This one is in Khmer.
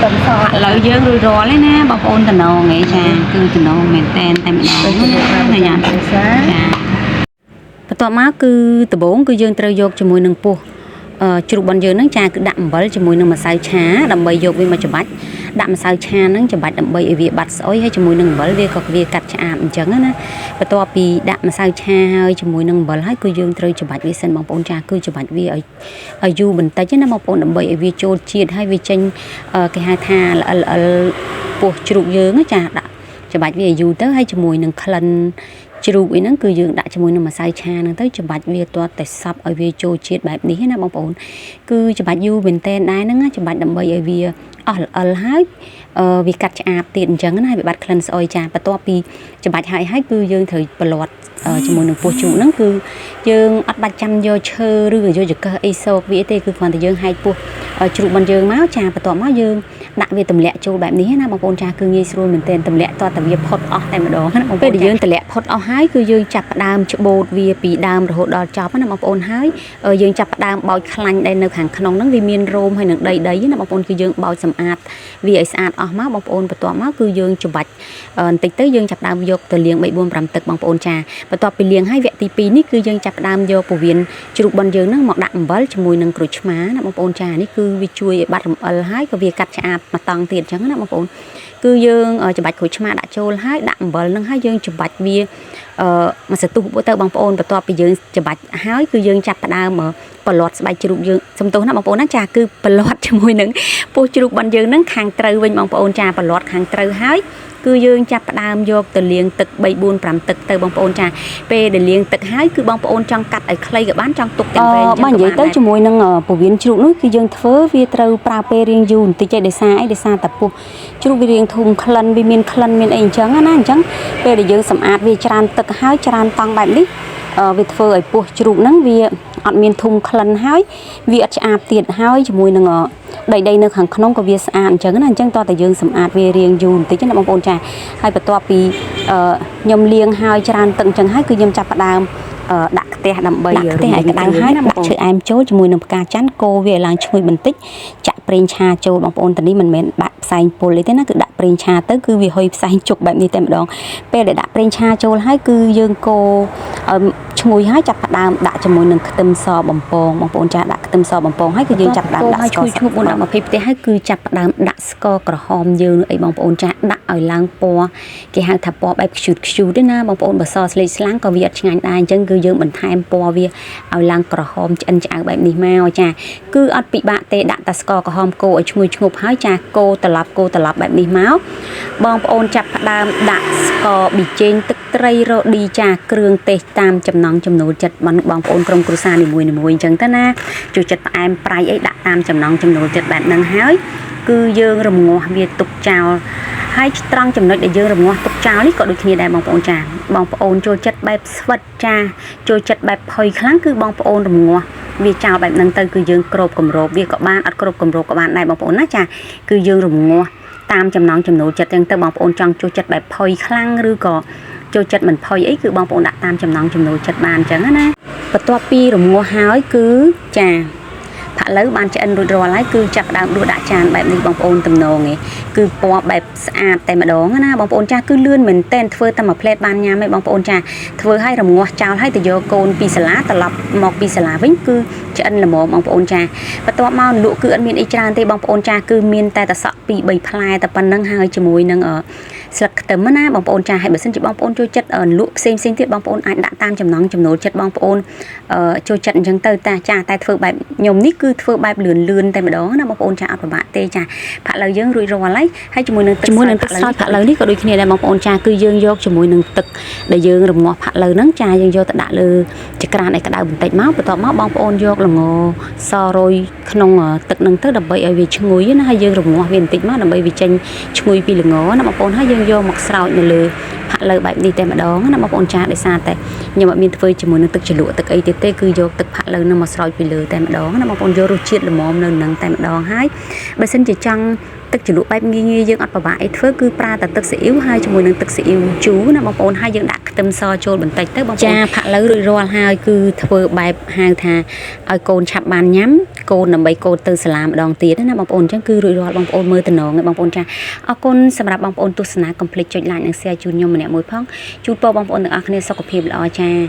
ទឹមស ឥឡូវយើងរួចរាល់ហើយណាបងប្អូនតំណងឯងចាគឺតំណងមែនតែនតែម្ដង ទៅជា ណា តាម ចា ភាសា ចាបន្ទាប់មកគឺដំបូងគឺយើងត្រូវយកជាមួយនឹងពោះជ្រូកបនយើងហ្នឹងចាគឺដាក់អំបិលជាមួយនឹងម្សៅឆាដើម្បីយកវាមកច្បាច់ដាក់ម្សៅឆាហ្នឹងច្បាច់ដើម្បីឲ្យវាបាត់ស្អុយហើយជាមួយនឹងអំបិលវាក៏វាកាត់ឆ្អាបអញ្ចឹងណាបន្ទាប់ពីដាក់ម្សៅឆាហើយជាមួយនឹងអំបិលហើយគឺយើងត្រូវច្បាច់វាសិនបងប្អូនចាគឺច្បាច់វាឲ្យយូរបន្តិចណាបងប្អូនដើម្បីឲ្យវាចូលជាតិហើយវាចេញគេហៅថាល្អិលល្អិលពោះជ្រូកយើងណាចាដាក់ច្បាច់វាឲ្យយូរទៅហើយជាមួយនឹងក្លិនជ្រូកអីហ្នឹងគឺយើងដាក់ជាមួយនឹងម្សៅឆាហ្នឹងទៅច្បាច់វាទាត់តែសប់ឲ្យវាចូលជាតិបែបនេះណាបងប្អូនគឺច្បាច់យូរមែនតែនដែរហ្នឹងណាច្បាច់ដើម្បីឲ្យវាអស់ល្អិលហើយវាកាត់ឆ្អាបទៀតអញ្ចឹងណាហើយវាបាត់ក្លិនស្អុយចាបន្ទាប់ពីច្បាច់ហើយហើយគឺយើងត្រូវប្រឡាត់ជាមួយនឹងពោះជ្រូកហ្នឹងគឺយើងអត់បាច់ចាំយកឈើឬក៏យកចង្កឹះអីសោកវាទេគឺគ្រាន់តែយើងហែកពោះជ្រូករបស់យើងមកចាបន្ទាប់មកយើងដាក់វាទម្លាក់ចូលបែបនេះណាបងប្អូនចាគឺងាយស្រួលមែនទែនទម្លាក់តតែវាផុតអស់តែម្ដងណាបងប្អូនពេលដែលយើងទម្លាក់ផុតអស់ហើយគឺយើងចាប់ផ្ដើមច្បូតវាពីដើមរហូតដល់ចប់ណាបងប្អូនហើយយើងចាប់ផ្ដើមបោចខ្លាញ់ដែលនៅខាងក្នុងហ្នឹងវាមានរោមហើយនឹងដីដីណាបងប្អូនគឺយើងបោចសម្អាតវាឲ្យស្អាតអស់មកបងប្អូនបន្ទាប់មកគឺយើងច្បាច់បន្តិចទៅយើងចាប់ផ្ដើមយកទៅលាង3 4 5ទឹកបងប្អូនចាបន្ទាប់ពីលាងហើយវគ្គទី2នេះគឺយើងចាប់ផ្ដើមយកពោះវៀនជ្រូកបនយើងហ្នឹងមកដាក់អំបិលជាមួយនឹងក្រូចឆ្មាណាបងប្អូនចានេះគឺវាជួយឲ្យបាត់រំអិលហើយក៏វាកាត់ឆ្អាបមួយតង់ទៀតអញ្ចឹងណាបងប្អូនគឺយើងច្បាច់ក្រូចឆ្មាដាក់ចូលហើយដាក់អំបិលហ្នឹងហើយយើងច្បាច់វាមួយសន្ទុះទៅបងប្អូនបន្ទាប់ពីយើងច្បាច់ហើយគឺយើងចាប់ផ្ដើមប្រឡាត់ស្បែកជ្រូកយើងសំទោសណាបងប្អូនណាចាគឺប្រឡាត់ជាមួយនឹងពោះជ្រូកបនយើងហ្នឹងខាងត្រូវវិញបងប្អូនចាប្រឡាត់ខាងត្រូវហើយគឺយើងចាប់ផ្ដើមយកទៅលាងទឹក3 4 5ទឹកទៅបងប្អូនចាពេលដែលលាងទឹកហើយគឺបងប្អូនចង់កាត់ឲ្យខ្លីក៏បានចង់ទុកទាំងវែងចឹងក៏បាននិយាយទៅជាមួយនឹងពោះវៀនជ្រូកនោះគឺយើងធ្វើវាត្រូវប្រើពេលរៀងយូរបន្តិចឯដោយសារអីដោយសារតែពោះជ្រូកវារៀងធំក្លិនវាមានក្លិនមានអីអញ្ចឹងណាអញ្ចឹងពេលដែលយើងសម្អាតវាច្រើនទឹកហើយច្រើនតង់បែបនេះវាធ្វើឲ្យពោះជ្រូកហ្នឹងវាអត់មានធុំក្លិនហើយវាអត់ឆ្អាបទៀតហើយជាមួយនឹងដីដីនៅខាងក្នុងក៏វាស្អាតអញ្ចឹងណាអញ្ចឹងតោះតែយើងសម្អាតវារៀងយូរបន្តិចណាបងប្អូនចាហើយបន្ទាប់ពីខ្ញុំលាងហើយច្រើនទឹកអញ្ចឹងហើយគឺខ្ញុំចាប់ផ្ដើមដាក់ខ្ទះដើម្បីដាក់ខ្ទះឲ្យក្តៅហើយដាក់ឈើអែមចូលជាមួយនឹងផ្កាច័ន្ទកូរវាឲ្យឡើងឈ្ងុយបន្តិចចាក់ប្រេងឆាចូលបងប្អូនតានេះមិនមែនបាក់ផ្សែងពុលអីទេណាគឺដាក់ប្រេងឆាទៅគឺវាហុយផ្សែងជុកបែបនេះតែម្ដងពេលដែលដាក់ប្រេងឆាចូលហើយគឺយើងកូរឲ្យឈ្ងុយហើយចាប់ផ្ដើមដាក់ជាមួយនឹងខ្ទឹមសបំពងបងប្អូនចាដាក់ខ្ទឹមសបំពងហើយគឺយើងចាប់ផ្ដើមដាក់ស្ករឈ្ងុយ4ដល់20ផ្ទះហើយគឺចាប់ផ្ដើមដាក់ស្ករក្រហមយើងអីបងប្អូនចាដាក់ឲ្យឡើងពណ៌គេហៅថាពណ៌បែបខ្ជូតខ្ជូតទេណាបងប្អូនបើសស្លេកស្លាំងក៏វាអត់ឆ្ងាញ់ដែរអញ្ចឹងគឺយើងបន្ថែមពណ៌វាឲ្យឡើងក្រហមឆ្អិនឆ្អៅបែបនេះមកចាគឺអត់ពិបាកទេដាក់តែស្ករក្រហមកូរឲ្យឈ្ងុយឈ្ងប់ហើយចាកូរត្រឡប់កូរត្រឡប់បែបនេះមកបងប្អូនចាប់ផ្ដើមដាក់ស្ករប៊ីចេងទឹកត្រីរ៉ូឌីចាគ្រឿងទេសតាមចំណង់ចំណូលចិត្តបងប្អូនក្រុមគ្រួសារនីមួយៗអញ្ចឹងទៅណាចូលចិត្តផ្អែមប្រៃអីដាក់តាមចំណង់ចំណូលចិត្តបែបហ្នឹងហើយគឺយើងរងាស់វាទុកចោលហើយត្រង់ចំណុចដែលយើងរងាស់ទុកចោលនេះក៏ដូចគ្នាដែរបងប្អូនចាបងប្អូនចូលចិត្តបែបស្វិតចាចូលចិត្តបែបផុយខ្លាំងគឺបងប្អូនរងាស់វាចោលបែបហ្នឹងទៅគឺយើងគ្របគម្របវាក៏បានអត់គ្របគម្របក៏បានដែរបងប្អូនណាចាគឺយើងរងាស់តាមចំណង់ចំណូលចិត្តចឹងទៅបងប្អូនចង់ចូលចិត្តបែបផុយខ្លាំងឬក៏ចូលចិត្តមិនផុយអីគឺបងប្អូនដាក់តាមចំណង់ចំណូលចិត្តបានចឹងណាបន្ទាប់ពីរងាស់ហើយគឺចាផាក់ឡូវបានឆ្អិនរួចរាល់ហើយគឺចាប់ដើមដួសដាក់ចានបែបនេះបងប្អូនទំនងឯងគឺពណ៌បែបស្អាតតែម្ដងណាបងប្អូនចាស់គឺលឿនមែនតែនធ្វើតែមួយផ្លែតបានញ៉ាំឯងបងប្អូនចាស់ធ្វើឲ្យរងាស់ចោលឲ្យទៅយកកូនពីសាលាត្រឡប់មកពីសាលាវិញគឺឆ្អិនល្មមបងប្អូនចាស់បន្ទាប់មកលក់គឺអត់មានអីច្រើនទេបងប្អូនចាស់គឺមានតែតសក់2 3ផ្លែតែប៉ុណ្្នឹងហើយជាមួយនឹងស្លឹកខ្ទឹមណាបងប្អូនចាស់ហើយបើសិនជាបងប្អូនចូលចិត្តលក់ផ្សេងផ្សេងទៀតបងប្អូនអាចដាក់តាមចំណង់ចំណូលចិត្តបងប្អូនចូលចិត្តអញ្ចឹងទៅតាចាតែធ្វើបែបខ្ញុំនេះគឺធ្វើបែបលឿនលឿនតែម្ដងណាបងប្អូនចាអត់ពិបាកទេចាផាក់ឡូវយើងរួចរាល់ហើយហើយជាមួយនឹងទឹកជាមួយនឹងទឹកស្រោចផាក់ឡូវនេះក៏ដូចគ្នាដែរបងប្អូនចាគឺយើងយកជាមួយនឹងទឹកដែលយើងរងាស់ផាក់ឡូវហ្នឹងចាយើងយកទៅដាក់លើចក្រានឲ្យក្តៅបន្តិចមកបន្ទាប់មកបងប្អូនយកល្ងសរយក្នុងទឹកហ្នឹងទៅដើម្បីឲ្យវាឈ្ងុយណាហើយយើងរងាស់វាបន្តិចមកដើម្បីវាចេញឈ្ងុយពីល្ងណាបងប្អូនហើយយើងយកមកស្រោចនៅលើផាក់លើបែបនេះតែម្ដងណាបងប្អូនចាដោយសារតែខ្ញុំអត់មានធ្វើជាមួយនឹងទឹកជ្រលក់ទឹកអីទៀតទេគឺយកទឹកផាក់លើនឹងមកស្រោចពីលើតែម្ដងណាបងប្អូនយករសជាតិល្មមនៅនឹងតែម្ដងហើយបើសិនជាចង់ទឹកជ្រលក់បែបងាយ ងាយងាយយើងអត់ពិបាកអីធ្វើគឺប្រើតែទឹកស៊ីអ៊ីវហើយជាមួយនឹងទឹកស៊ីអ៊ីវជូរណាបងប្អូនហើយយើងដាក់ខ្ទឹមសចូលបន្តិចទៅបងប្អូនចាផាក់ឡូវរួចរាល់ហើយគឺធ្វើបែបហៅថាឲ្យកូនឆាប់បានញ៉ាំកូនដើម្បីកូនទៅសាលាម្ដងទៀតណាបងប្អូនអញ្ចឹងគឺរួចរាល់បងប្អូនមើលតំណងឯងបងប្អូនចាអរគុណសម្រាប់បងប្អូនទស្សនាកុំភ្លេចចុច like និង share ជូនខ្ញុំម្នាក់មួយផងជូនពរបងប្អូនទាំងអស់គ្នាសុខភាពល្អចា។